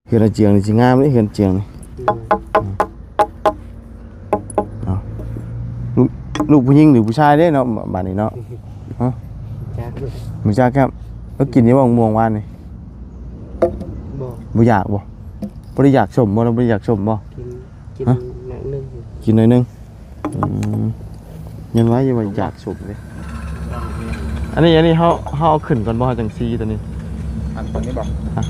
ເຮືອນອາຈຽງນີ້ຊິງາມເດ້ ເຮືອນອາຈຽງນີ້. ອືມ ເອົາ ລູກ ລູກຜູ້ຍິງຫຼືຜູ້ຊາຍເດ້ເນາະ ບາດນີ້ເນາະ? ຮະ? ບໍ່ຈັກ ບໍ່ຈັກຄັບ. ແລ້ວກິນຢູ່ບໍ່ ມະມ່ວງວານນີ້? ບໍ່ ບໍ່ຢາກບໍ່? ບໍ່ໄດ້ຢາກສົ້ມບໍ່? ລາວບໍ່ໄດ້ຢາກສົ້ມບໍ່? ກິນ ກິນ ຮະ? ໜ້ອຍໜຶ່ງ ກິນໜ້ອຍໜຶ່ງ. ອືມ ຍັງວ່າຢູ່ວ່າຢາກສົມເດ້. ອັນນີ້ ອັນນີ້ເຮົາ ເຮົາເອົາຂຶ້ນກ່ອນບໍ່? ເຮົາຈັ່ງຊີຕົວນີ້ ອັນຕົວນີ້ບໍ່? ອ່ະ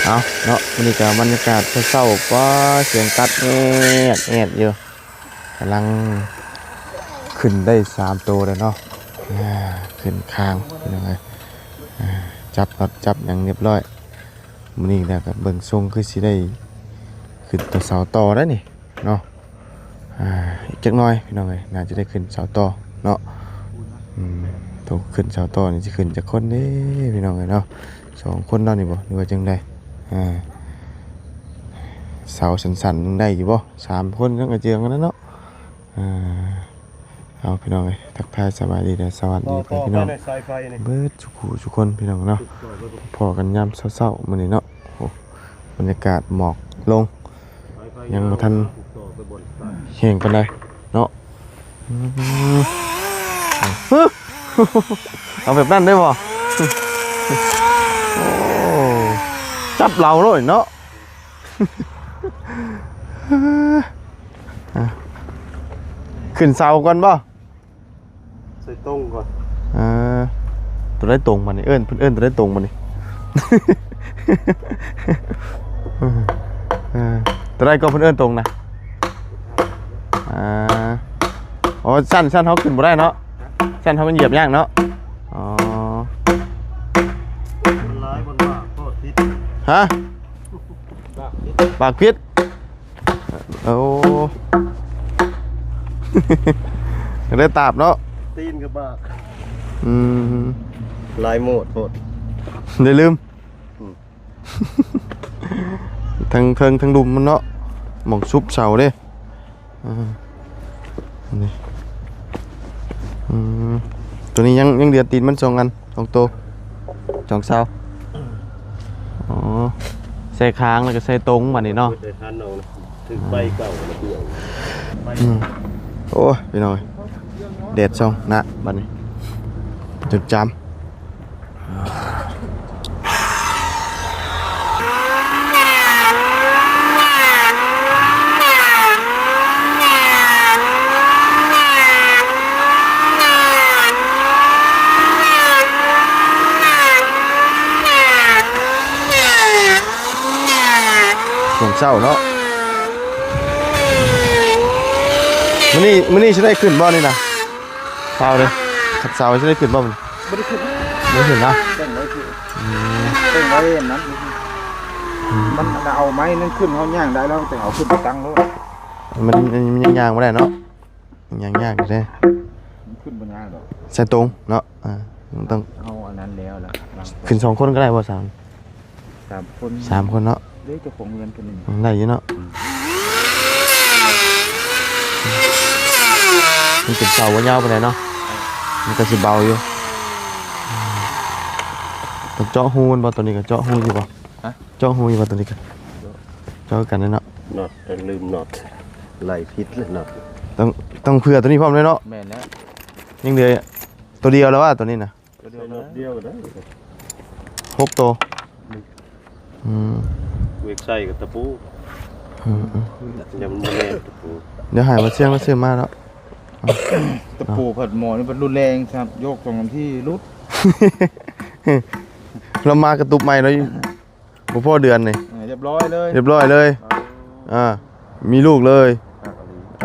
ເອົາເນາະ ມື້ນີ້ກໍບັນຍາກາດເຊົ້າໆ ປາ ສຽງຕັດແອດໆຢູ່. ກຳລັງຂຶ້ນໄດ້ສາມໂຕແລ້ວເນາະ. ອາ ຂຶ້ນຄາງພີ່ນ້ອງເອີຍ. ອາ ຈັບນັອດຈັບຫຍັງຮຽບຮ້ອຍ. ມື້ນີ້ແລ້ວກໍເບິ່ງຊົງຄືຊິໄດ້ຂຶ້ນໂຕເສົາຕໍ່ໄດ໋ນີ້ເນາະ. ອາ ອີກຈັກໜ້ອຍພີ່ນ້ອງເອີຍ ໜ້າຈະໄດ້ຂຶ້ນເສົາຕໍ່ເນາະ. ອືມ ໂຕຂຶ້ນເສົາຕໍ່ນີ້ຊິຂຶ້ນຈັກຄົນເດ້ພີ່ນ້ອງເອີຍເນາະ? ສອງຄົນເນາະນີ້ບໍ່ ຫຼືວ່າຈັ່ງໃດ? ອາ ເສົາສັ້ນໆຍັງໄດ້ຢູ່ບໍ່? ສາມຄົນຍັງກະເຈືອງກັນແລ້ວເນາະ. ອ່າ ເອົາພີ່ນ້ອງເອີຍ ທັກທາຍສະບາຍດີ ແລະ ສະຫວັດດີພໍ່ແມ່ພີ່ນ້ອງ ເບິດສຸຂູສຸຄົນພີ່ນ້ອງເນາະ. ພໍ້ກັນຍາມເຊົ້າໆມື້ນີ້ເນາະ. ໂອ້ ບັນຍາກາດໝອກລົງ ຍັງບໍ່ທັນແຫ້ງປານໃດເນາະ. ອືມ ເອົາແບບນັ້ນໄດ້ບໍ່? ໂອ້ ຈັບເລົາໂລດເນາະ. ຂຶ້ນເສົາກ່ອນບໍ່? ໃສ່ຕົງກ່ອນ. ເອີ ຕົວໃດຕົງບັດນີ້? ເອີ້ນ ເພິ່ນເອີ້ນຕົວໃດຕົງບັດນີ້? ເອີ ຕົວໃດກໍເພິ່ນເອີ້ນຕົງນະ? ອ່າ ອໍ ຊັ້ນ ຊັ້ນເຮົາຂຶ້ນບໍ່ໄດ້ເນາະ. ຊັ້ນເຮົາມັນຢຽບຍາກເນາະ. ອໍ ມັນຫຼາຍ ມັນບາກໂພດ ຜິດ. ຮະ? ບາກຜິດ ບາກຜິດ. ໂອ້ ໄດ້ຕາບເນາະ ຕີນກໍບາກ. ອືມ ຫຼາຍໂມດໂພດ ໄດ້ລືມ. ອືມ ທັງເທິງທັງລຸ່ມມັນເນາະ ໝ່ອງຊຸບເສົາເດ້. ອ່າ ນີ້ ອືມ ຕົວນີ້ຍັງ ຍັງເຫຼືອຕີນມັນສອງອັນ ສອງໂຕ ສອງເສົາ. ອໍ ໃສ່ຄາງແລ້ວກໍໃສ່ຕົງບັດນີ້ເນາະ. ຖືກໃບເກົ່າແລ້ວເປືອງ. ອືມ ໂອ້ຍ ພີ່ນ້ອງເອີຍ ແດດສ່ອງໜ້າບັດນີ້ ຈົນຈຳ. ຊ່ວງເຊົ້າເນາະ. ມື້ນີ້ ມື້ນີ້ຊິໄດ້ຂຶ້ນບໍ່ນີ້ນະ? ຊາວເດ້ ຄັດຊາວຊິໄດ້ຂຶ້ນບໍ່? ບໍ່ໄດ້ຂຶ້ນ ບໍ່ໄດ້ຂຶ້ນນະ. ແຕ່ງໄວ້ຄື ອືມ ແຕ່ງໄວ້ອັນນັ້ນ ມັນເອົາໄມ້ນັ້ນຂຶ້ນ ເຮົາຍ່າງໄດ້ແລ້ວ ແຕ່ເອົາຂຶ້ນໄປຕັ້ງໂລດ. ມັນ ມັນ ມັນຍ່າງບໍ່ໄດ້ເນາະ ຍ່າງຍາກຢູ່ເດ້. ມັນຂຶ້ນບໍ່ຍາກດອກ ໃສ່ຕົງເນາະ. ອ່າ ມັນຕ້ອງ ເອົາອັນນັ້ນແລ້ວລະ ຂຶ້ນສອງຄົນກໍໄດ້ບໍ່? ສາມ ສາມຄົນ ສາມຄົນເນາະ. ເດ້ ເຈົ້າຂອງເຮືອນເພິ່ນນີ້ ອືມ ໄດ້ຢູ່ເນາະ. ອືມ ມັນເປັນເສົາບໍ່ຍາວປານໃດເນາະ ມັນກໍຊິເບົາຢູ່. ຕ້ອງເຈາະຮູມັນບໍ່? ຕົວນີ້ກໍເຈາະຮູຢູ່ບໍ່? ຮະ? ເຈາະຮູຢູ່ບໍ່? ຕົວນີ້ກໍເຈາະ ເຈາະຄືກັນເນາະ. ນັອດ ເອີ ລືມນັອດ ໄລ່ຜິດເລີຍນັອດ. ຕ້ອງ ຕ້ອງເຜື່ອຕົວນີ້ພ້ອມເລີຍເນາະ. ແມ່ນແລ້ວ ຍັງເຫຼືອຕົວດຽວແລ້ວວ່າຕົວນີ້ນະ. ຕົວດຽວ ໃສ່ນັອດດຽວກໍໄດ້ ຫົກໂຕ. ອືມ ເວກໃສ່ກັບຕະປູ. ອືມ ອືມ ຍັງບໍ່ແນ່ນຕະປູ. ດຽວໃຫ້ມາເຊື່ອງ ມາຊື້ມາເນາະ. ຕະປູພັດໝໍນີ້ມັນຮຸນແຮງຊ້ຳ ໂຍກສອງສາມທີຫຼຸດ. ລາວມາກະຕຸບໃໝ່ເນາະ ບໍ່ພໍເດືອນນີ້ ເອີ ຮຽບຮ້ອຍເລີຍ ຮຽບຮ້ອຍເລີຍ. ອ່າ ມີລູກເລີຍ.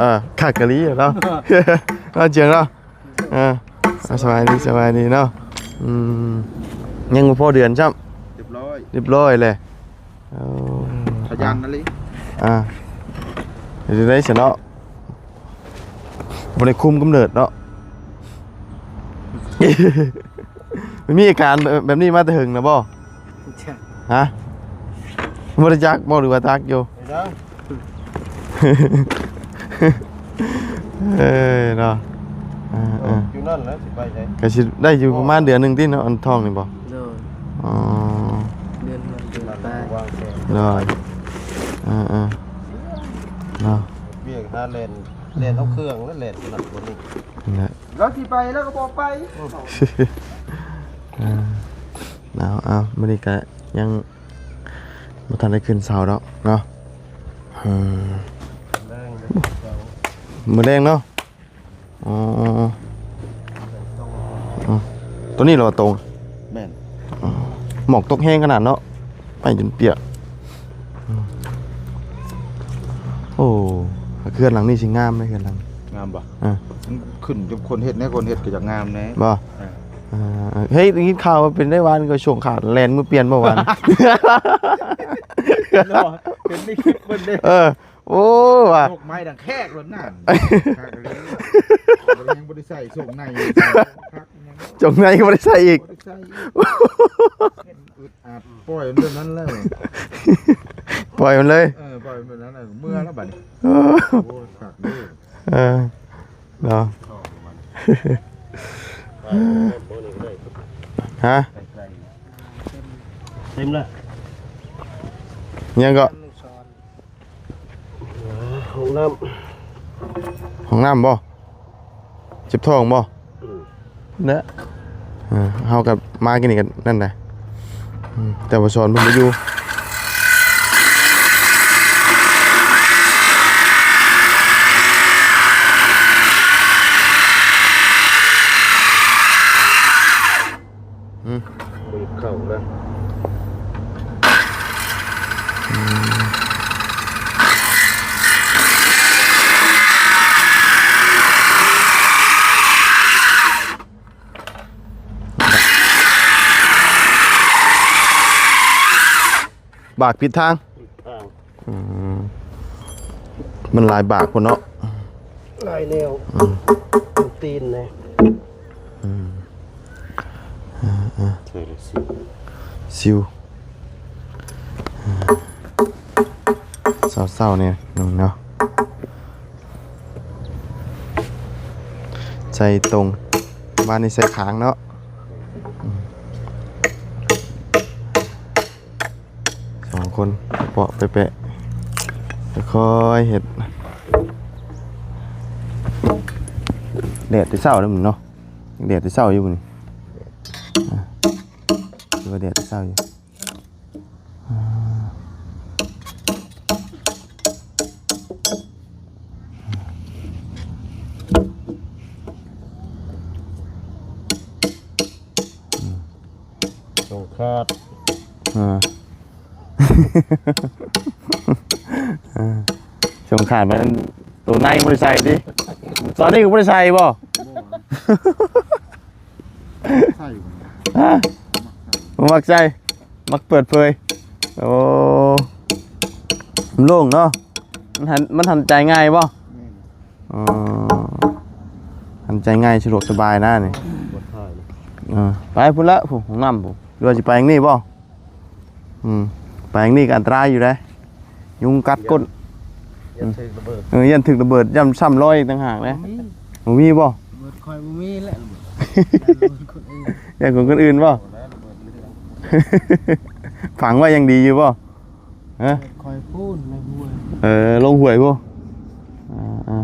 ອ່າ ຄັກອີ່ຫຼີເນາະ ເນາະ ຈຽງເນາະ. ອ່າ ສະບາຍດີ ສະບາຍດີເນາະ. ອືມ ຍັງບໍ່ພໍເດືອນຊ້ຳ ຮຽບຮ້ອຍ ຮຽບຮ້ອຍແຫຼະ. ໂອ້ ຂະຫຍັນອີ່ຫຼີ. ອ່າ ເຮັດຈັ່ງໃດຊັ້ນເນາະ ບໍ່ໄດ້ຄຸມກຳເນີດເນາະ. ມັນມີອາການແບບ ແບບນີ້ມາແຕ່ເຫິງແລ້ວບໍ່? ຮະ? ບໍ່ໄດ້ຈັກບໍ່ ຫຼືວ່າຈັກຢູ່? ເອີ ເນາະ ເອີ ເອີ ຢູ່ນັ້ນແຫຼະ ຊິໄປໃສ? ກະຊິໄດ້ຢູ່ປະມານເດືອນໜຶ່ງຕິເນາະ ອັນທ້ອງນີ້ບໍ່? ໂດຍ ອໍ ເດືອນໜຶ່ງ ເດືອນປາຍ ໂດຍ ເອີ ເອີ ເນາະ ວຽກຫາແລ່ນ ແລ່ນເອົາເຄື່ອງ ແລ່ນນັ້ນບໍ່ນີ້ ນັ້ນແຫຼະ ລາວຊິໄປລາວກໍບອກໄປ ເອີ ເອົາ ເອົາ ມື້ນີ້ກະຍັງບໍ່ທັນໄດ້ຂຶ້ນເສົາດອກເນາະ ເອີ ມື້ແລງເນາະ ອໍ ອໍ ຕົວນີ້ລະວ່າຕົງ ແມ່ນ ອໍ ໝອກຕົກແຮງຂະໜາດເນາະ ໄປຈົນປຽກ ໂອ້ ເຮືອນຫຼັງນີ້ຊິງາມເດ້ ເຮືອນຫຼັງ ງາມບໍ່? ເອີ ມັນຂຶ້ນກັບຄົນເຮັດແດ່ ຄົນເຮັດກໍຢາກງາມແດ່ ບໍ່? ເອີ ເອີ ເຮີ້ຍ ໄດ້ຍິນຂ່າວວ່າເປັນໄດ້ວານກໍຊ່ວງຂາດແລ່ນມືປ່ຽນບໍ່ວານ ເນາະ ເປັນໃນຄລິບເພິ່ນເດ້ ເອີ ໂອ້ ວ່າ ໂຊກໄມ້ດັງແຄກໂລດນັ້ນ ຄັກອີ່ຫຼີ ຍັງບໍ່ໄດ້ໃສ່ໂຊກໃນ ຄັກຫຍັງ ໂຊກໃນກໍບໍ່ໄດ້ໃສ່ອີກ ບໍ່ໄດ້ໃສ່ອີກ ອຶດອັດ ປ່ອຍມັນແບບນັ້ນແລ້ວ ປ່ອຍມັນເລີຍ ເອີ ປ່ອຍມັນແບບນັ້ນແລ້ວ ເມືອແລ້ວບັດນີ້ ໂອ້ ໂອ້ ຄັກເດ້ ເອີ ເນາະ ຮະ ເຕັມລະ ຍັງກໍ ຫ້ອງນ້ຳ ຫ້ອງນ້ຳບໍ່? ເຈັບທ້ອງບໍ່? ອືມ ເນາະ ເອີ ເຮົາກໍມາກິນນີ້ກັນນັ້ນນະ ອືມ ແຕ່ວ່າສອນເພິ່ນບໍ່ຢູ່ ອືມ ບໍ່ເຂົ້ານະ ອືມ ບາກຜິດທາງ ຜິດທາງ ອືມ ມັນຫຼາຍບາກພຸ້ນເນາະ ຫຼາຍແນວ ອືມ ຕີນແດ່ ອືມ ເອີ ເອີ ຊິວ ຊິວ ເຊົາໆ ນີ້ໜຶ່ງເນາະ ໃສ່ຕົງ ບ້ານນີ້ໃສ່ຂາງເນາະ ອືມ ສອງຄົນເປາະແປະໆ ຄ່ອຍໆເຮັດ ແດດແຕ່ເຊົ້າເດ້ມື້ນີ້ເນາະ ແດດແຕ່ເຊົ້າຢູ່ມື້ນີ້ ອ່າ ຖືວ່າແດດແຕ່ເຊົ້າຢູ່ ອ່າ ອືມ ຊ່ວງຂາດ ອ່າ ເອີ ຊ່ວງຂາດມັນ ໂຕໃນບໍ່ໄດ້ໃສ່ຕິ ຕອນນີ້ກໍບໍ່ໄດ້ໃສ່ບໍ່? ບໍ່ ໃສ່ບໍ່? ຮະ ບໍ່ມັກໃສ່ ມັກເປີດເຜີຍ ໂອ້ ມັນໂລ່ງເນາະ ມັນຫັນ ມັນຫັນໃຈງ່າຍບໍ່? ແມ່ນ ອໍ ຫັນໃຈງ່າຍ ສະດວກສະບາຍນະນີ້ ບໍ່ຖ່າຍ ເອີ ໄປພຸ້ນລະ ພຸ້ນ ຫ້ອງນ້ຳພຸ້ນ ຫຼືວ່າຊິໄປທາງນີ້ບໍ່? ອືມ ໄປທາງນີ້ກໍອັນຕະລາຍຢູ່ເດ້ ຍຸງກັດກົ້ນ ຢ້ານຖືກລະເບີດ ເອີ ຢ້ານຖືກລະເບີດ ຢ້ານຊ້ຳລອຍອີກຕ່າງຫາກເດ້ ບໍ່ມີ ບໍ່ມີບໍ່? ລະເບີດຂ້ອຍບໍ່ມີແຫຼະ ລະເບີດ ຢ້ານຂອງຄົນອື່ນບໍ່? ບໍ່ແລ້ວ ລະເບີດເລື່ອງ ຝັງໄວ້ຢ່າງດີຢູ່ບໍ່? ຮະ ຂ້ອຍພຸ້ນໃນຫ້ວຍ ເອີ ລົງຫ້ວຍພຸ້ນ ອ່າ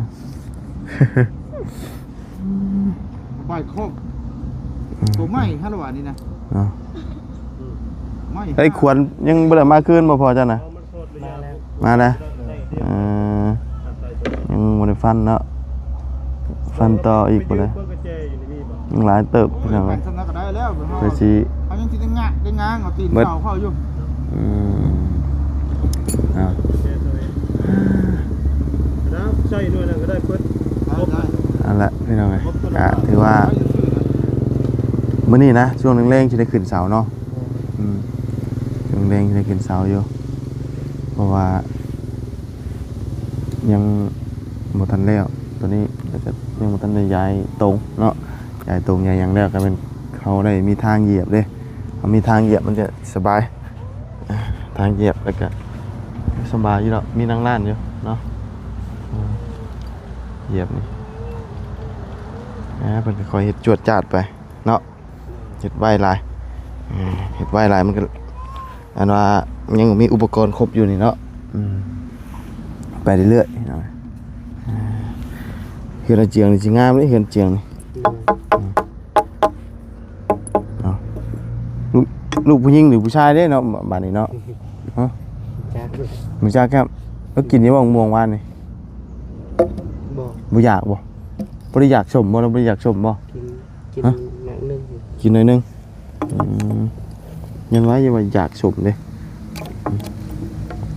ໆ ປາຍຄອກ ໂຕໃໝ່ຫັ້ນລະຫວານີ້ນະ ເນາະ ໄມ້ ເອີຍ ຂວັນຍັງບໍ່ໄດ້ມາຄືນບໍ່ພໍ່ເຈົ້ານະ? ມາແລ້ວ ມາແລ້ວ ເອີ ຍັງບໍ່ໄດ້ຟັນເນາະ ຟັນຕໍ່ອີກພຸ້ນແຫຼະ ຍັງຫຼາຍເຕີບພີ່ນ້ອງເອີຍ ເພິ່ນຊິ ເຮົາຍັງຊິໄດ້ງາກ ໄດ້ງາງເອົາຕີນເສົາເຂົ້າຢູ່ ອືມ ເອົາ ໃສ່ໜ່ວຍນັ້ນກໍໄດ້ເພິ່ນ ໄດ້ ນັ້ນແຫຼະພີ່ນ້ອງເອີຍ ກະຖືວ່າ ມື້ນີ້ນະ ຊ່ວງແລງໆ ຊິໄດ້ຂຶ້ນເສົາເນາະ ອືມ ຊ່ວງແລງຊິໄດ້ຂຶ້ນເສົາຢູ່ ເພາະວ່າ ຍັງບໍ່ທັນແລ້ວ ຕົວນີ້ກໍຈະຍັງບໍ່ທັນໄດ້ຍ້າຍຕົງເນາະ ຍ້າຍຕົງຍ້າຍຫຍັງແລ້ວກໍແມ່ນເຮົາໄດ້ມີທາງຢຽບເດ້ ເຮົາມີທາງຢຽບມັນຈະສະບາຍ ອ່າ ທາງຢຽບ ແລ້ວກະສະບາຍຢູ່ດອກ ມີນັ່ງຮ້ານຢູ່ເນາະ. ອືມ ຢຽບນີ້ ອ່າ ເພິ່ນກະຄ່ອຍເຮັດຈວດຈາດໄປເນາະ. ເຮັດໄວຫຼາຍ ເອີ ເຮັດໄວຫຼາຍ ມັນກໍ ອັນວ່າຍັງມີອຸປະກອນຄົບຢູ່ນີ້ເນາະ. ອືມ ໄປເລື້ອຍໆ ເນາະ. ເຮືອນອາເຈືອງນີ້ຊິງາມເດ້ ເຮືອນອາເຈືອງນີ້. ເນາະ ລູກ ລູກຜູ້ຍິງຫຼືຜູ້ຊາຍເດ້ເນາະ ບາດນີ້ເນາະ? ຮະ? ບໍ່ຈັກ ບໍ່ຈັກຄັບ. ແລ້ວກິນຢູ່ບໍ່ ມະມ່ວງວານນີ້? ບໍ່ ບໍ່ຢາກບໍ່? ບໍ່ໄດ້ຢາກສົ້ມບໍ່? ລາວບໍ່ໄດ້ຢາກສົ້ມບໍ່? ກິນ ກິນ ຮະ? ໜ້ອຍໜຶ່ງ ກິນໜ້ອຍໜຶ່ງ. ອືມ ຍັງວ່າ ຍັງວ່າຢາກສົ້ມເດ້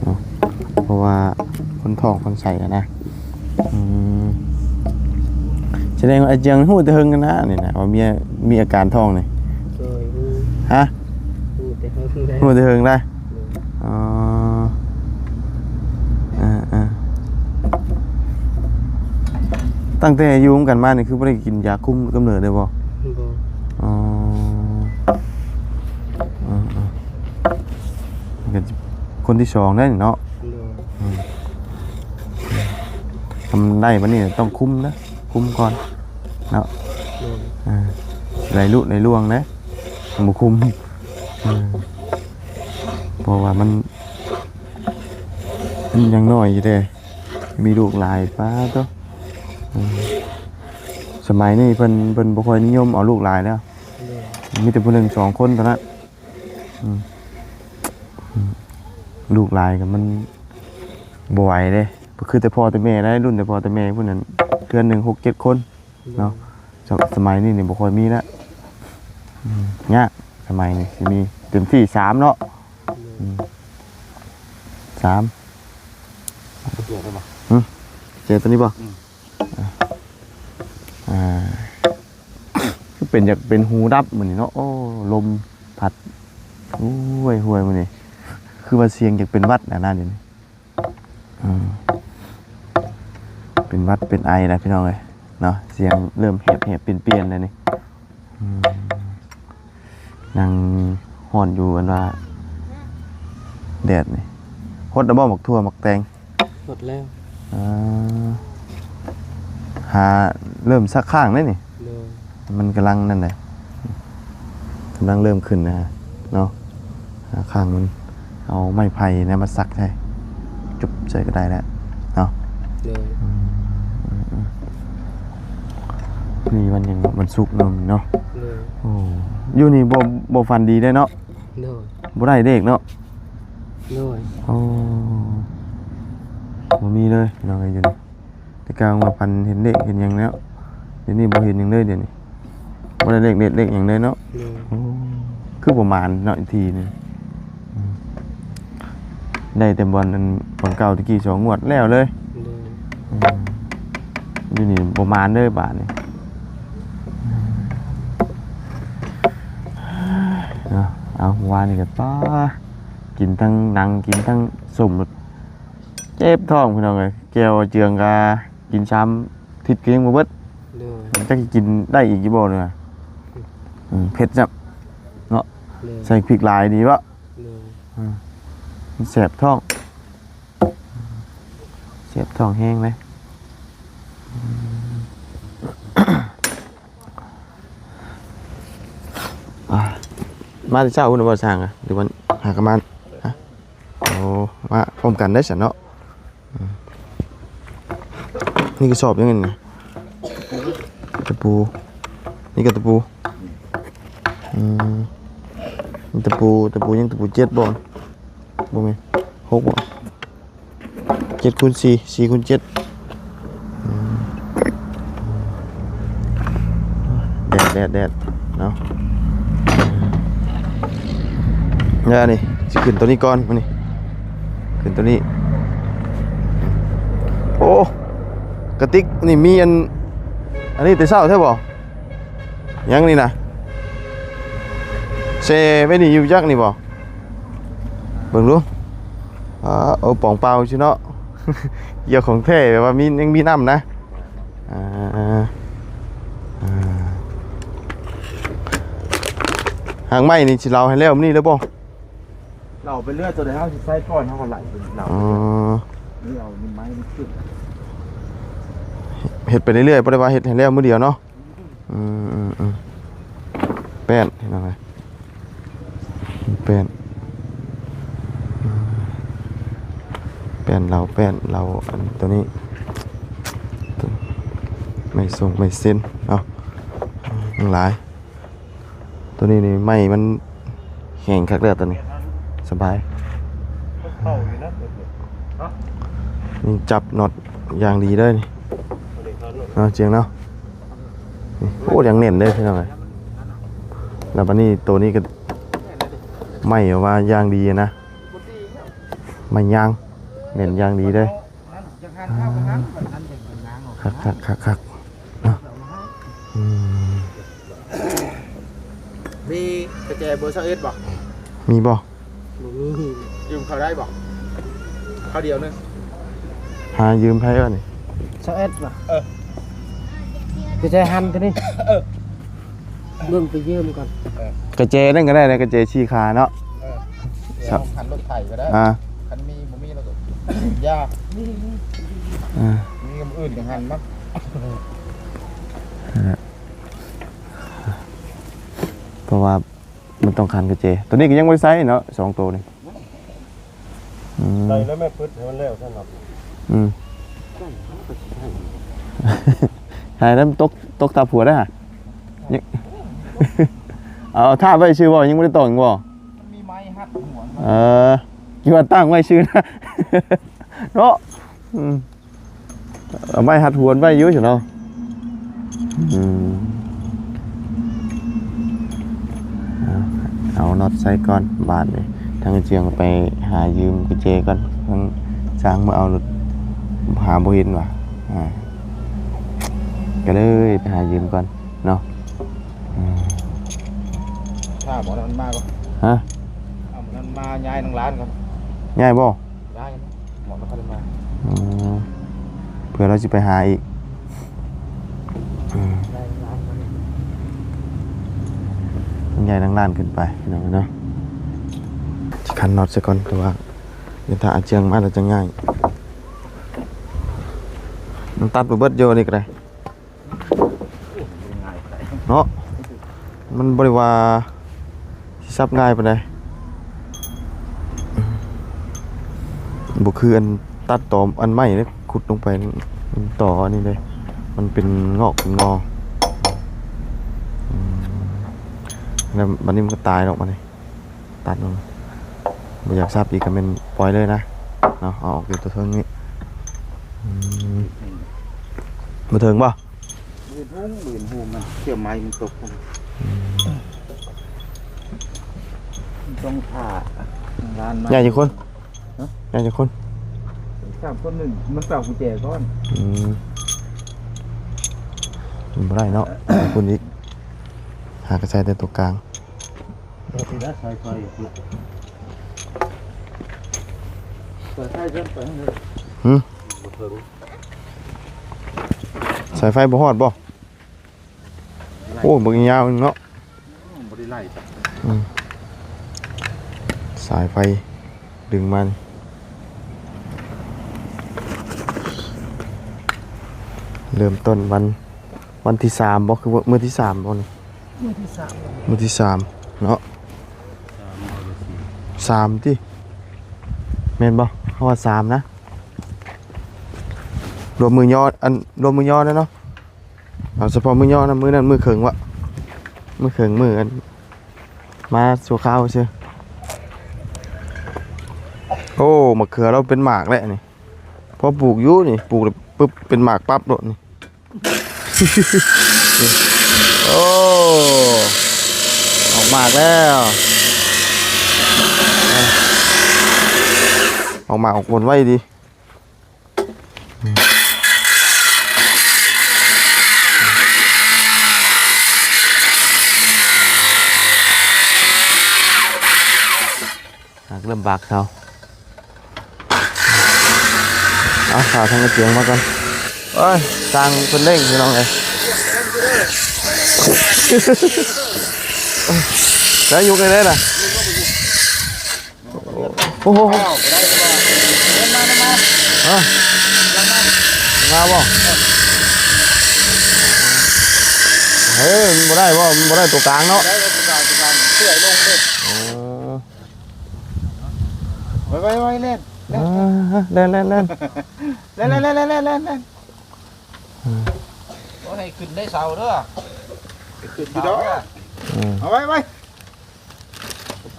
ເນາະ ເພາະວ່າຄົນທ້ອງຄົນໄສ້ຫັ້ນນະ. ອືມ ສະແດງວ່າອາເຈືອງຮູ້ແຕ່ເຫິງຫັ້ນນະນີ້ນະ ວ່າເມຍມີອາການທ້ອງນີ້. ໂດຍ ຮູ້ ຮະ? ຮູ້ແຕ່ເຫິງແລ້ວ ຮູ້ແຕ່ເຫິງແລ້ວ. ໂດຍ ອໍ ເອີໆ ຕັ້ງແຕ່ຢູ່ນຳກັນມານີ້ ຄືບໍ່ໄດ້ກິນຢາຄຸມກຳເນີດເລີຍບໍ່? ບໍ່ ອໍ ເອີໆ ມັນກໍຄົນທີສອງໄດ໋ນີ້ເນາະ. ໂດຍ ອືມ ທຳໄດ້ບັດນີ້ຕ້ອງຄຸມນະ ຄຸມກ່ອນເນາະ. ໂດຍ ເອີ ໄຫຼລຸໄຫຼລ່ວງເດ້ ບໍ່ຄຸມ. ເອີ ເພາະວ່າມັນ ມັນຍັງນ້ອຍຢູ່ເດ້ ມີລູກຫຼາຍ ປາດໂທ້. ເອີ ສະໄໝນີ້ເພິ່ນ ເພິ່ນບໍ່ຄ່ອຍນິຍົມເອົາລູກຫຼາຍແລ້ວ. ໂດຍ ມີແຕ່ຜູ້ໜຶ່ງສອງຄົນເທົ່ານັ້ນ. ອືມ ອືມ ລູກຫຼາຍກໍມັນບໍ່ໄຫວເດ້ ບໍ່ຄືແຕ່ພໍ່ແຕ່ແມ່ໄດ໋. ລຸ້ນແຕ່ພໍ່ແຕ່ແມ່ພຸ້ນນັ້ນ ເຮືອນໜຶ່ງຫົກເຈັດຄົນເນາະ. ໂດຍ ສະ ສະໄໝນີ້ນີ້ບໍ່ຄ່ອຍມີແລ້ວ. ອືມ ຍາກ ສະໄໝນີ້ຊິມີເຕັມທີ່ສາມເນາະ. ໂດຍ ອືມ ສາມ ເຈໂຕນີ້ບໍ່? ອືມ ເຈໂຕນີ້ບໍ່? ອືມ ອ່າ ຄືເປັນ ຢາກເປັນຫູດັບມື້ນີ້ເນາະ. ໂອ້ ລົມພັດ ໂອ້ຍ ຫ້ວຍ ມື້ນີ້ ຄືວ່າສຽງຢາກເປັນຫວັດນະ ດຽວນີ້. ອືມ ເປັນຫວັດເປັນໄອແລ້ວ ພີ່ນ້ອງເອີຍເນາະ. ສຽງເລີ່ມແຫບໆປ່ຽນໆແລ້ວນີ້. ອືມ ນັ່ງຮ້ອນຢູ່ ອັນວ່າແດດນີ້. ຫົດແລ້ວບໍ່ ໝາກຖົ່ວໝາກແຕງ? ຫົດແລ້ວ. ເອີ ຫາເລີ່ມສັກຄ້າງເດ້ນີ້. ໂດຍ ມັນກຳລັງນັ້ນແຫຼະ ກຳລັງເລີ່ມຂຶ້ນນະເນາະ. ຫາຂ້າງມັນ ເອົາໄມ້ໄຜ່ນະມາສັກໃສ່ ຈຸບໃສ່ກໍໄດ້ແລ້ວເນາະ. ໂດຍ ອືມ ນີ້ວັນຫຍັງ ວັນສຸກເນາະ ມື້ນີ້ເນາະ. ໂດຍ ໂອ້ ຢູ່ນີ້ບໍ່ ບໍ່ຝັນດີເດ້ເນາະ. ໂດຍ ບໍ່ໄດ້ເລກເນາະ. ໂດຍ ໂອ້ ບໍ່ມີເລີຍພີ່ນ້ອງເອີຍ ຢູ່ນີ້. ແຕ່ກ່ອນວ່າຝັນເຫັນເລກເຫັນຫຍັງແລ້ວ ດຽວນີ້ບໍ່ເຫັນຫຍັງເລີຍ. ດຽວນີ້ບໍ່ໄດ້ເລກເດັດເລກຫຍັງເລີຍເນາະ. ໂດຍ ໂອ້ ຄືບໍ່ໝານເນາະ ອີກທີໜຶ່ງ. ອືມ ໄດ້ແຕ່ບ່ອນ ອັນ ບ່ອນເກົ່າຕະກີ້ສອງງວດແລ້ວເລີຍ. ໂດຍ ອືມ ຢູ່ນີ້ບໍ່ໝານເລີຍບາດນີ້ເນາະ. ເອົາ ວານນີ້ກໍປ້າ ກິນທັງໜັງ ກິນທັງສົ້ມ ເຈັບທ້ອງພີ່ນ້ອງເອີຍ. ແຈ່ວເຈືອງກະກິນສາມທິດກໍຍັງບໍ່ເບິດ. ໂດຍ ຈັກຊິກິນໄດ້ອີກຢູ່ບໍ່ນີ້ນະ. ອືມ ເຜັດຊ້ຳເນາະ. ໂດຍ ໃສ່ພິກຫຼາຍດີບໍ່? ໂດຍ ອືມ ມັນແສບທ້ອງ ແສບທ້ອງແຮງເດ້. ອ່າ ມາແຕ່ເຊົ້າພຸ້ນບໍ່ຊ່າງ ຫຼືວ່າຫາກະມາ? ຮະ ໂອ້ ມາພ້ອມກັນໄດ້ຊັ້ນເນາະ. ອືມ ນີ້ກະສອບຫຍັງນີ້ນະ? ຕະປູ ນີ້ກະຕະປູ. ອືມ ຕະປູ ຕະປູຫຍັງ? ຕະປູເຈັດບໍ່? ບໍ່ແມ່ນ ຫົກບໍ່? ເຈັດຄູນສີ່ ສີ່ຄູນເຈັດ. ອືມ ແດດ ແດດ ແດດເນາະ. ແລ້ວນີ້ຊິຂຶ້ນໂຕນີ້ກ່ອນ ມື້ນີ້ ຂຶ້ນໂຕນີ້. ໂອ້ ກະຕິກນີ້ມີອັນ ອັນນີ້ແຕ່ເຊົ້າແທ້ບໍ່? ຫຍັງນີ້ນະ ແຊ່ໄວ້ນີ້ຢູ່ຈັກນີ້ບໍ່? ເບິ່ງດູ. ອ່າ ໂອ້ ປ່ອງເປົ່າຊິເນາະ. ກ່ຽວຂອງແທ້ ແບບວ່າມີ ຍັງມີນ້ຳນະ. ອ່າ ອ່າ ຫາກໄມ້ນີ້ຊິເລົາໃຫ້ແລ້ວມື້ນີ້ເລີຍບໍ່? ເຮົາໄປເລື້ອຍ ຕົວໃດເຮົາຊິໃຊ້ກ່ອນ ເຮົາກໍໄຫຼເອົາ. ອໍ ນີ້ເອົາໄມ້ນີ້ຂຶ້ນ ເຮັດໄປເລື້ອຍໆ ບໍ່ໄດ້ວ່າເຮັດໃຫ້ແລ້ວມື້ດຽວເນາະ. ອືມໆໆ ແປ້ນພີ່ນ້ອງເອີຍ ແປ້ນ ແປ້ນເລົາ ແປ້ນເລົາ ອັນຕົວນີ້ ໄມ້ຊົງໄມ້ເຊັນເນາະ ທັງຫຼາຍ. ຕົວນີ້ນີ້ໄມ້ມັນແຂງຄັກແລ້ວ ຕົວນີ້ສະບາຍ ເຂົ້າຢູ່ນະ ນີ້ຈັບນັອດຢ່າງດີເລີຍນີ້ ເນາະ ຈຽງເນາະ. ນີ້ ໂອ້ ຍັງແໜ້ນເດ້ພີ່ນ້ອງເອີຍ. ແລ້ວບັດນີ້ໂຕນີ້ກໍໄມ້ວ່າຢ່າງດີນະ ໄມ້ຍາງ ແໜ້ນຢ່າງດີເດ້. ຄັກໆໆໆ ເນາະ ອືມ ມີກະແຈເບີຊາວເອັດບໍ່? ມີບໍ່? ບໍ່ມີ. ຢືມເຂົາໄດ້ບໍ່? ເຂົາດຽວໜຶ່ງ ຫາຢືມໃຜວະນີ້? ຊາວເອັດບໍ່? ເອີ ກະແຈຫັ້ນຕົວນີ້ ເອີ ເບິ່ງໄປຢືມກ່ອນ ເອີ ກະແຈນັ້ນກໍໄດ້ນະ ກະແຈສີ່ຂາເນາະ ເອີ ຄັນລົດໄຖກໍໄດ້ ອ່າ ຄັນມີບໍ່ມີແລ້ວກໍຢາກ ອ່າ ມີອັນອື່ນຈັ່ງຫັ້ນເນາະ ເພາະວ່າ ມັນຕ້ອງຄັນກະແຈ ໂຕນີ້ກໍຍັງບໍ່ໄດ້ໃຊ້ເນາະ ສອງໂຕນີ້ ອືມ ໃສ່ແລ້ວແມ່ປຶດໃຫ້ມັນແລ້ວຊັ້ນເນາະ ອືມ ໃຫ້ແລ້ວຕົກ ຕົກທັບຫົວໄດ້ຫະ ເອົາ ຖ້າໄວ້ຊື່ບໍ່ ຍັງບໍ່ໄດ້ຕ້ອງບໍ່? ມັນມີໄມ້ຮັດຫົວ ເອີ ຄິດວ່າຕັ້ງໄວ້ຊື່ນະ ເນາະ ອືມ. ເອົາໄມ້ຮັດຫົວໄວ້ຢູ່ຊັ້ນເນາະ ອືມ ເອົາ ເອົານັອດໃສ່ກ່ອນບາດນີ້ ທາງເຈຍງໄປຫາຢືມກະແຈກ່ອນ ທາງຊ່າງມາເອົາລົດ ຫາບໍ່ເຫັນວ່າ ອ່າ ກໍເລີຍໄປຫາຢືມກ່ອນເນາະ ອືມ ຖ້າໝໍນັ້ນມາກ່ອນ ຮະ ຖ້າໝໍນັ້ນມາຍ້າຍນາງຫຼານກ່ອນ ຍ້າຍບໍ່? ໄດ້ ໝໍນະຄອນມາ ອືມ ເພື່ອລາວຊິໄປຫາອີກ ອືມ ໄດ້ນາງຫຼານມານີ້ ມັນໃຫຍ່ນາງຫຼານຂຶ້ນໄປພີ່ນ້ອງເນາະ ຊິຂັນນັອດຊະກ່ອນ ແຕ່ວ່າ ດຽວຖ້າອາເຈືອງມາແລ້ວຈະງ່າຍ ມັນຕັດບໍ່ເບິດຢູ່ນີ້ກໍໄດ້. ເນາະ ມັນບໍ່ໄດ້ວ່າຊິສັບງ່າຍປານໃດ ບໍ່ຄືອັນຕັດຕອມອັນໄມ້ເດ້ ຂຸດລົງໄປຕໍ່ອັນນີ້ເດ້ ມັນເປັນງອກເປັນງໍ ອືມ ແລ້ວບັດນີ້ມັນກໍຕາຍດອກບັດນີ້ ຕັດລົງ ບໍ່ຢາກສັບອີກກໍແມ່ນປ່ອຍເລີຍນະ ເນາະ ເອົາອອກຢູ່ຕົວເທິງນີ້ ອືມ ບໍ່ເຖິງບໍ່? ບືນຫຸ້ງ ບືນຫຸ້ງມັນ ເຂື່ອໄມ້ມັນຕົກ ອືມ ຕ້ອງຖ້າຮ້ານມາ ຍາຍຈັກຄົນ? ຮະ? ຍາຍຈັກຄົນ? ສາມຄົນ ໜຶ່ງ ມັນໄປເອົາກຸນແຈກ່ອນ ອືມ ມັນບໍ່ໄດ້ເນາະ ຄົນອີກ ຫາກະໃສ່ແຕ່ຕົວກາງ ເອີ ຊິໄດ້ສາຍໄຟ ສາຍໄຟເດີນໄປທາງໃດ? ຫື? ບໍ່ເຖິງ ສາຍໄຟບໍ່ຮອດບໍ່? ໂອ້ ບັກຍາວເນາະ ບໍ່ໄດ້ໄລ່ ອືມ ສາຍໄຟດຶງມານີ້ ເລີ່ມຕົ້ນວັນ ວັນທີສາມບໍ່? ຄືມື້ທີສາມບໍ່ນີ້? ມື້ທີສາມ ມື້ທີສາມເນາະ ສາມ ສາມຕິ ແມ່ນບໍ່? ເຮົາວ່າສາມນະ ລວມມື້ຍໍ ອັນ ລວມມື້ຍໍແລ້ວເນາະ ເອົາສະເພາະມື້ຍໍນະ ມື້ນັ້ນມື້ເຄິ່ງວະ ມື້ເຄິ່ງ ມື້ອັນ ມາຊົ່ວຄາວຊື່ ໂອ້ ໝາກເຂືອລາວເປັນໝາກແລ້ວນີ້ ພໍປູກຢູ່ນີ້ ປູກແລ້ວປຶບ ເປັນໝາກປັບໂລດນີ້ ໂອ້ ອອກໝາກແລ້ວ ອອກໝາກອອກຜົນໄວດີ. ຫາກເລີ່ມບາກເຂົາ ເອົາ ຖ້າທາງກະເຈຍງມາກ່ອນ ໂອ້ຍ ຊ່າງເພິ່ນເລັ່ງ ພີ່ນ້ອງເອີຍ ໄດ້ຢູ່ໄດ້ລະ. ໂອ້ ໂອ້ໂຫ ອ້າວ ບໍ່ໄດ້ບໍ່ ເດີນມາ ເດີນມາ ຮະ ຫຼັງມາ ມາບໍ່? ເອີ ມັນບໍ່ໄດ້ບໍ່? ມັນບໍ່ໄດ້ຕົວກາງເນາະ ໄດ້ຕົວກາງ ຕົວກາງ ເຊື່ອຍລົງເດ້ ໂອ້ ໄວໆໆ ແລ່ນ ແລ່ນ ອ່າ ແລ່ນ ແລ່ນ ແລ່ນ ແລ່ນ ແລ່ນ ແລ່ນ ແລ່ນ ອືມ ໂອ້ຍ ໃຫ້ຂຶ້ນໄດ້ເສົາເດີ ຂຶ້ນຢູ່ດອກ ເອົາໄວ້ ໄວ້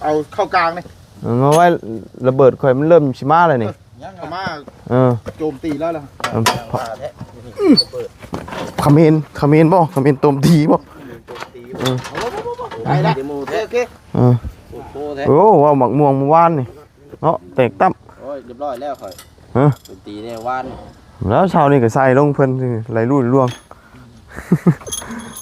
ເອົາເຂົ້າກາງນີ້ ເອົາມາໄວ້ ລະເບີດຂ້ອຍມັນເລີ່ມຊິມາແລ້ວນີ້ ເອີ ຍັງ ເຂົ້າມາ ເອີ ໂຈມຕີແລ້ວລະ ເອີ ຂະເໝນ ຂະເໝນບໍ່? ຂະເໝນໂຈມຕີບໍ່? ເອີ ໄປລະ ໂອເຄ ໂອເຄ ເອີ ໂອ້ ເວົ້າໝາກມ່ວງມື້ວານນີ້ເນາະ ແຕກຕັ້ມ ໂອ້ຍ ຮຽບຮ້ອຍແລ້ວຂ້ອຍ ຮະ ໂຈມຕີແລ້ວວານ ແລ້ວເຊົ້ານີ້ກໍໃສ່ລົງເພິ່ນ ໄຫຼລຸຍລວງ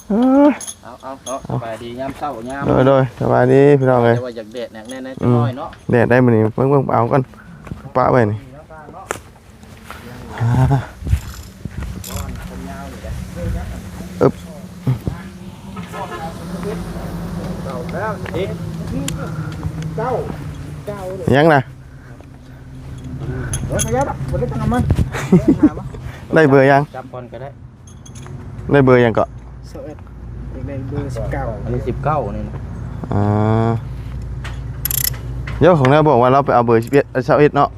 ເອີຍ ເອົາ ເອົາ ເນາະ ສະບາຍດີຍາມເຊົ້າຍາມ ໂດຍ ໂດຍ ສະບາຍດີພີ່ນ້ອງເອີຍ ແຕ່ວ່າຢາກແດດໜັກແນ່ ອືມ ຈັກໜ້ອຍເນາະ ແດດໄດ້ມື້ນີ້ ເບິ່ງ ເບິ່ງ ເອົາກ່ອນ ປະໄວ້ນີ້ ອ່າ ອຶບ ເກົ້າ ເກົ້າ ຫຍັງນະ? ເອີ ຂະຫຍັບ ບໍ່ໄດ້ຕັ້ງນ້ຳມັນ ໄດ້ເບີຫຍັງ? ຈັບກ່ອນກໍໄດ້ ໄດ້ເບີຫຍັງເກາະ? ຊາວເອັດ ຢາກໄດ້ເບີສິບເກົ້າ ອັນນີ້ສິບເກົ້ານີ້ນະ ອ່າ ໂຢ ຂອງແນວບອກວ່າລາວໄປເອົາເບີສິບເອັດ ເອີ ຊາວເອັດເນາະ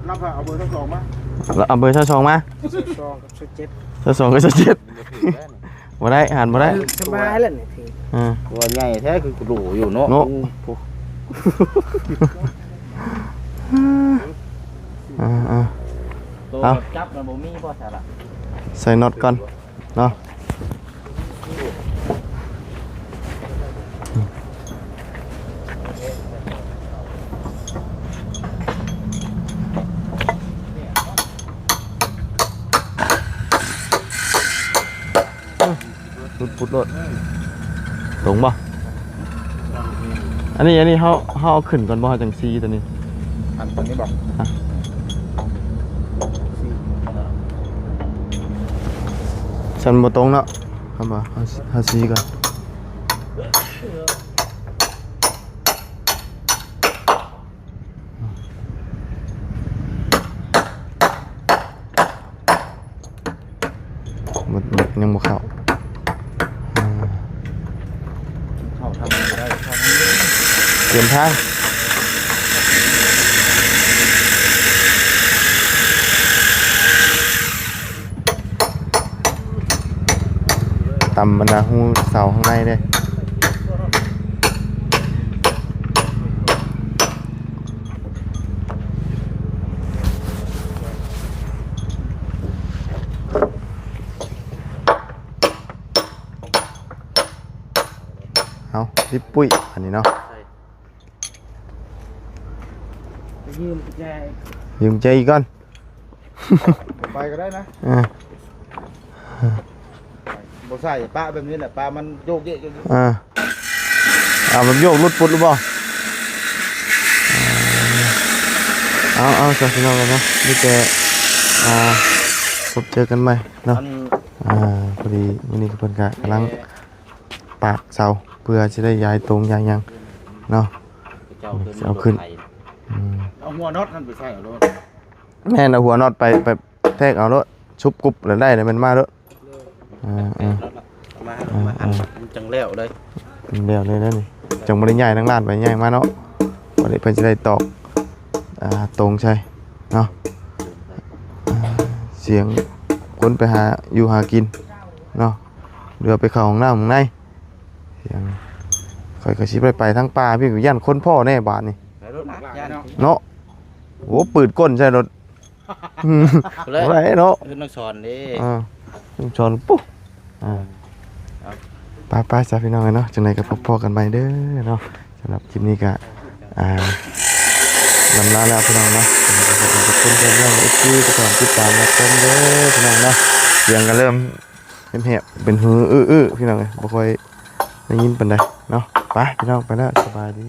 ລາວໄປເອົາເບີຊາວສອງມາ ລາວເອົາເບີຊາວສອງມາ ຊາວສອງກັບຊາວເຈັດ ຊາວສອງກັບຊາວເຈັດ ບໍ່ໄດ້ ຫານບໍ່ໄດ້ ສະບາຍແລ້ວນີ້ ອ່າ ຕົວໃຫຍ່ແທ້ຄືກະດູຢູ່ເນາະ ເນາະ ໂອ້ ອ່າໆ ໂຕ ເອົາ ຈັບມັນບໍ່ມີບໍ່ຊະລະ ໃສ່ນັອດກ່ອນເນາະ ຫຼຸດປຸດໂລດ ຕົງບໍ່? ອັນນີ້ ອັນນີ້ເຮົາ ເຮົາເອົາຂຶ້ນກ່ອນບໍ່? ເຮົາຈັ່ງຊີຕົວນີ້ ອັນຕົວນີ້ບໍ່? ຮະ ຊັ້ນບໍ່ຕົງເນາະ ຄັນວ່າເຮົາ ເຮົາຊີກ່ອນ. ມັນ ມັນຍັງບໍ່ເຂົ້າ ອ່າ ເຂົ້າທາງນີ້ບໍ່ໄດ້ ເຂົ້າທາງນີ້ ຕຽມທາງ ຕຳບັນດາຮູເສົາຂ້າງໃນເດ້. ເອົາ ລິບປຸ້ຍ ອັນນີ້ເນາະ ຢືມແຈ ຢືມແຈອີກກ່ອນ ບໍ່ໄປກໍໄດ້ນະ ເອີ ບໍ່ໃສ່ ປະແບບນີ້ແຫຼະ ປະມັນໂຍກເຢກຢູ່ ອ່າ ເອົາແບບໂຍກຫຼຸດປຸດຫຼືບໍ່? ເອົາ ເອົາ ເອົາ ຊະ ພີ່ນ້ອງເນາະ ມີແຕ່ ອ່າ ພົບເຈີກັນໃໝ່ເນາະ ອັນ ອ່າ ພໍດີມື້ນີ້ເພິ່ນກະກຳລັງປາກເສົາ ເພື່ອຊິໄດ້ຢາຍຕົງຢາຍຫຍັງເນາະ ເຈົ້າຂຶ້ນ ເອົາຂຶ້ນ ອືມ ເອົາຫົວນັອດຫັ້ນໄປໃສ່ເອົາໂລດ ແມ່ນ ເອົາຫົວນັອດໄປ ໄປແທກເອົາໂລດ ຊຸບກຸບແລ້ວໄດ້ແລ້ວແມ່ນມາໂລດ ເອີ ເອີ ມາ ມາອັນ ເອີ ມັນຈັ່ງແລ້ວເລີຍ ແລ້ວເລີຍນະນີ້ ຈັ່ງບໍ່ໄດ້ຍ້າຍທາງລ້ານໄປຍ້າຍມາເນາະ ບັດນີ້ເພິ່ນຊິໄດ້ຕອກ ອ່າ ຕົງໃສ່ເນາະ ອ່າ ສຽງຄົນໄປຫາຢູ່ຫາກິນເນາະ ຫຼືວ່າໄປເຂົ້າຫ້ອງນ້ຳຂ້າງໃນ ສຽງ ຂ້ອຍກໍຊິໄປ ໄປທາງປ່າພີ້ ຢ້ານຄົນພໍ້ແນ່ບາດນີ້ ໄປໂລດນະ ຢ້ານ ເນາະ ໂອ້ ປືດກົ້ນໃສ່ໂລດ ບໍ່ໄດ້ເນາະ ເອີ້ນນ້ອງສອນເດ້ ອ່າ ນ້ອງສອນປຸ ອ່າ ເອົາ ໄປໆ ຊະ ພີ່ນ້ອງເອີຍເນາະ ຈັ່ງໃດກໍພົບພໍ້ກັນໃໝ່ເດີເນາະ ສຳລັບຄລິບນີ້ກໍ ອ່າ ລຳລາແລ້ວພີ່ນ້ອງເນາະ ຂອບຄຸນເພື່ອນໆ ເອັຟຊີ ທີ່ຕິດຕາມຮັບຊົມເດີພີ່ນ້ອງເນາະ ສຽງກໍເລີ່ມແຫບໆ ເປັນຫືອອື້ໆ ພີ່ນ້ອງເອີຍ ບໍ່ຄ່ອຍໄດ້ຍິນປານໃດເນາະ ໄປ ພີ່ນ້ອງ ໄປແລ້ວ ສະບາຍດີ.